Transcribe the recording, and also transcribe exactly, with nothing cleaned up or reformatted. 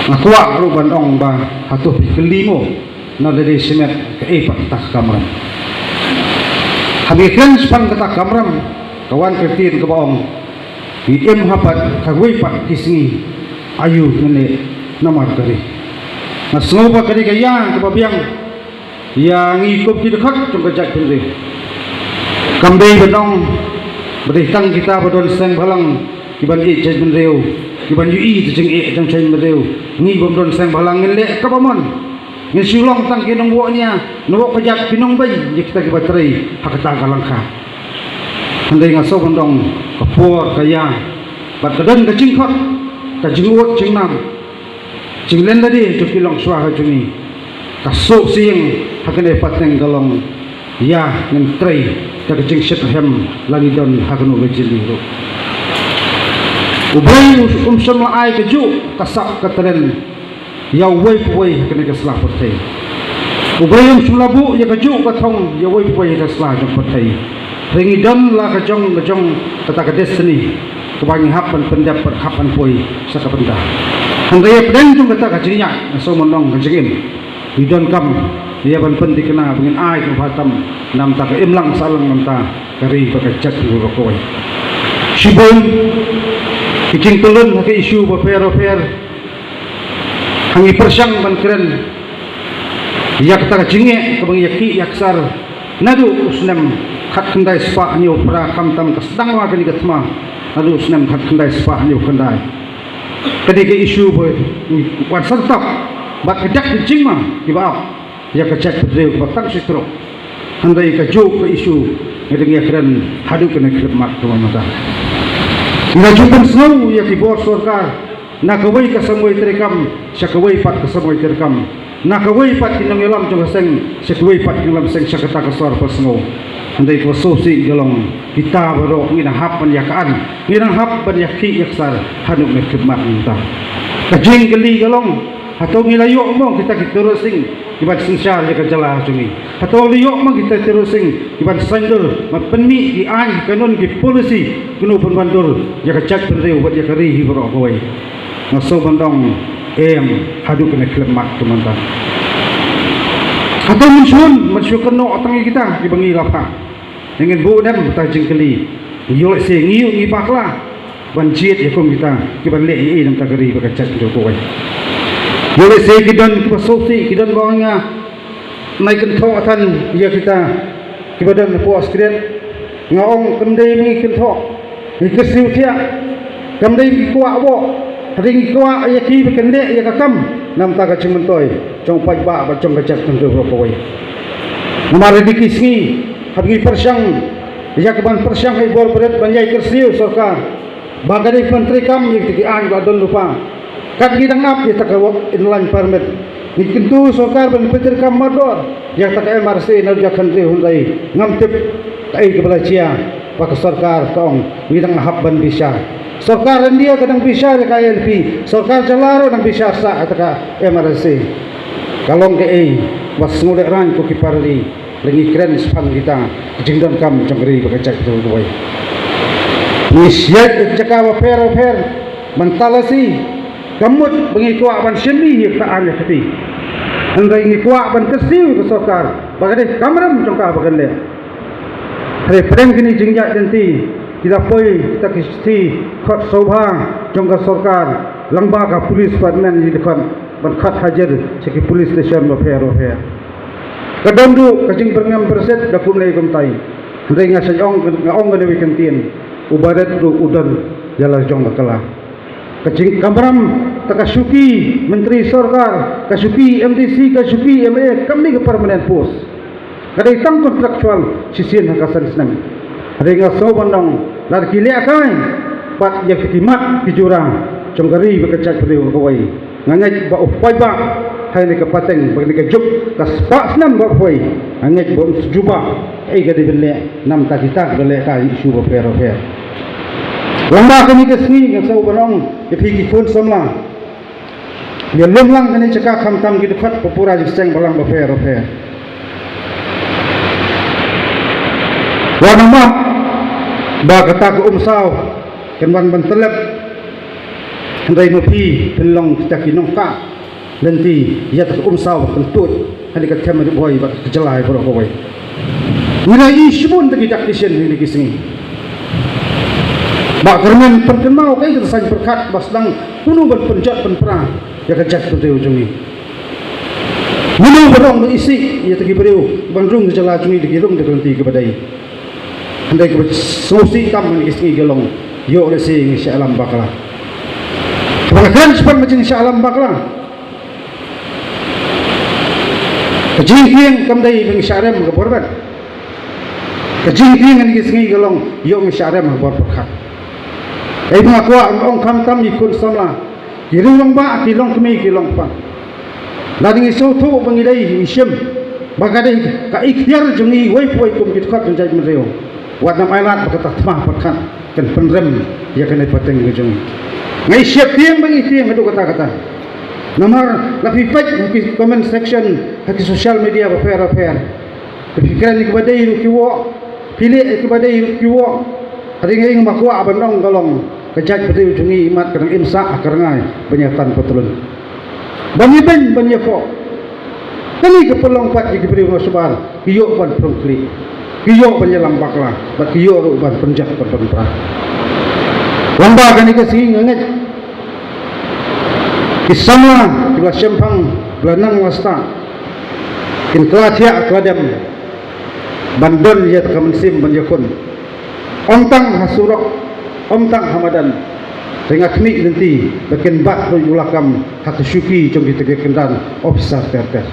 Nga kwah ruh ban ong ba hato phi kylli mo na lade shimet kaei pat kata ka kamram. Haba ngi kren shaphang kata ka kamram, ka wan ka ktien kaba ong, ngi im ha pat kawei pat ki sngi, aïu ngin leh namar ka ri. Nga sngew ba ka dei ka ïa kaba biang ïa ngi kum ki dkhot jong ka jaitbynriew. Kam dei ban ong ba dei tang kita ba don seng bhalang kiban ïeit jaitbynriew, kiban ïohi ïa ka jingeh jong jaitbynriew. Ngi bym don seng bhalang ngin leh kaba mon. Ngin shu long tang ki nongwoh nia, nongwoh kjat, ki nongbeiñ ïa kita kiba trei ha kata ka lyngkha. Hynrei nga sngew ban ong ka por ka ïa bad ka don ka jingkhot, ka jingud jingnam, jinglen lade jong ki longshuwa ha jong ngi. Ka suk sing ha kane pateng ka long ïa ngin trei da ka jingshitrhem la ngi don ha kano ka jylliew ruh. U Blei um shym la ai kajuh ka sap ka talent ïa uwei pa uwei ha kane ka sla pyrthei. U Blei um shym la buh ïa kajuh ka thong ïa uwei pa uwei ha ka sla jong pyrthei. Hynrei ngi don la ka jong ka jong kata ka destiny kaba ngi hap ban pyndep bad hap ban poi sha ka bynta. Hynrei hapdeng jong kata ka jingïaid, nga sngew ban ong ka jingim, ngi donkam ïa ban pynthikna ba ngin ai kaba tam na bynta ka imlang sahlang na bynta ka ri bad ka jaitbynriew baroh kawei. Shibun ki jingtylun ha ki issue bapher bapher ha ngi pyrshang ban kren ïa kata ka jingeh kaba ngi ïakhih ïaksar naduh u snem khatkhyndai spah hynñiewphra, khamtam ka sdang ma kane ka thma naduh u snem khatkhyndai spah hynñiewkhyndai. Ka dei ka issue ba ngi wan sngewthuh bad ka dak ka jingma kiba ap ïa ka jaitbynriew kaba tang shi trok. Hynrei kajuh ka issue ngi dang ïakren haduh kane ka khyllipmat kaba mynta. Ngi la ju pynsngew ïa ki bor sorkar na kawei ka samoi treikam sha kawei pat ka samoi treikam, na kawei pat ki nongïalam jong ka seng sha kawei pat ki nongïalam seng sha kata ka sor pansngew. Hynrei kaba sngewsih ka long kita baroh ngi dang hap ban ïa ka an, ngi dang hap ban ïakhih ïaksar haduh kane ka khyllipmat mynta. Ka jingkylli ka long, hato ngi la ïoh mo kita ki tyrosing kiban synshar ïa ka jylla jong ngi? Hato ngi la ïoh mo kita ki tyrosing kiban saiñdur, ban pynmih ki aiñ, ki kanun, ki polisi, kano ban wandur ïa ka jaitbynriew bad ïa ka ri hi baroh kawei? Nga sngew ban ong em, haduh kane ka khyllipmat ka mynta. Hato ngin shu, ngin shu kynnoh tang ïa kita kiba ngi la phah? Ngin buh nem kata ka jingkylli. Ïoh lehse ngi, ngi bakla ban jied ïa kum kita kiban leh ei ei na bynta ka ri bad ka jaitbynriew kawei. Ïoh lehse ki don kiba sngewsih, ki don ba nga nai kynthoh than ïa kita kiba don hapoh Secret. Nga ong kam dei ngi kynthoh, ngi kyrsiew thiah. Kam dei ngi kwah boh, hynrei ngi kwah ïa ki ba kin leh ïa ka kam na bynta ka jingmyntoi jong u paidbah bad jong ka jaitbynriew baroh kawei. Namar ha kine ki sngi haba ngi pyrshang ïa kaban pyrshang ha i bor barit ban ïai kyrsiew sorkar ba ka dei ban treikam ïa kita ki aiñ ba don lypa. Kat ngi dang ap ïa kata ka Inner Line Permit, ngi kyntu sorkar ban pyntreikam mardor ïa kata ka M R S A na ka jaka kynthei, hynrei ngam tip kaei kaba la jia ba ka sorkar ka ong ngi dang hap ban bishar. Sorkar India ka dang bishar ïa ka I L P, sorkar jylla ruh dang bishar sah ïa kata ka M R S A. Ka long kaei ba sngewlehrain ko ki para ri, lada ngi kren shaphang kita ki jingdonkam jong ka ri bad ka jaitbynriew kawei. Ngi shait ïa ki jaka bapher bapher ban talasi, ka mut ba ngi kwah ban shim ïa kata aiñ ïa ka kti. Hynrei ngi kwah ban kyrsiew ïa ka sorkar ba ka dei ka kamram jong ka ba kan leh. Hynrei pdeng kine ki jingïaid lynti, ki la poi kita ki shithi khot sngewbha jong ka sorkar lyngba ka police department, ïa ki khot ban khot hajir sha ki police station bapher bapher. Ka don ruh ka jingbyrngem byrsit da kumne kumtai. Hynrei nga sa ong, nga ong kane ka ktien, u barit ruh u don ïa la jong ka kylla. Ka jingkamram, ta ka shuki myntri sorkar, ka shuki M D C, ka shuki M L A kam dei ka permanent post. Ka dei tang contractual shisien ha ka san snem. Hynrei nga sngew ban ong, lada ki lehkai pat ïa ki mat ki jura jong ka ri bad ka jaitbynriew kawei, nga ngeit ba u paidbah ha kane ka pateng, ba kane ka juk ka spah snem ba poi, nga ngeit ba un sa jubab kaei ka dei ban leh na bynta kita kiba lehkai issue bapher bapher. Lyngba kane ka sngi nga sngew ban ong ïa phi ki khun samla, ïalum lang kane ka jaka khamtam ki dkhot ba pura jingseng balang bapher bapher. Wat nym map ba kata ka umsaw kan wan ban tyllep Hynrei ma phi phin long kita ki nongkah lynti ïa ka umsaw bad kyntuid ha kane ka them Ri Bhoi bad ka jylla baroh kawei. Ngi la ïohi shibun da ki dak ki sien ha kine ki sngi. Ba kyrmen pynkynmaw kaei kata saiñ pyrkhat ba sdang kumno ban pynjot pynpra ïa ka jaitbynriew jong ngi. Mano ba ong ba isih ïa kita ki briew ban rung ka jylla jong ngi da ki rung da ka lynti kaba dei. Hynrei kaba sngewsih tam ha kine ki sngi ka long ïoh lehse ngi shah lam bakla. Kaba kren shaphang ka jingshah lam bakla. Ka jingkieng kam dei ba ngi shah rem ka bor ban. Ka jingkieng ha kine ki sngi ka long ïoh ngi shah rem ka bor pyrkhat. Ei ba nga kwah ong khamtam ïa ki khun samla, ki riew rangbah, ki longkmie, ki longkpa. Lada ngi sngewthuh ba ngi dei ngi shim ba ka dei ka iktiar jong ngi wei pa wei kum ki dkhot jong jaitbynriew, wat nang ailad ba kata thma pyrkhat kan pynrem ïa kane pateng ka jong ngi. Nga sheptieng ba ngi tieng haduh katta katta. Namar la phi peit ha ki comment section ha ki social media bapher bapher, phi kren ïa kiba dei ruh ki wok, phi leh ïa kiba dei ruh ki wok. Hynrei nga ïeng ba kwah ban ong ka long ka jaitbynriew jong ngi imat ka dang im sah ha ka rngai ban ïa tan patlun, ban ïa beiñ, ban ïa pok. Kane ka pynlong pat ïa ki briew nongshong sbar ki ïoh ban pynkhlieh, ki ïoh ban ïalam bakla bad ki ïoh ruh ban pynjot ban pynpra. Lada kane ka sngi nga ngeit ki samla kiba la shemphang, kiba la nang la stad, kin kylla thiah kylla dem ban don ïa ka mynsiem ban ïakhun. Ym tang ha surok, ym tang ha madan. Te nga khmih lynti ba kin bat ruh ïa u lakam ha ka shuki jong kita ki kynran ophisar ter ter.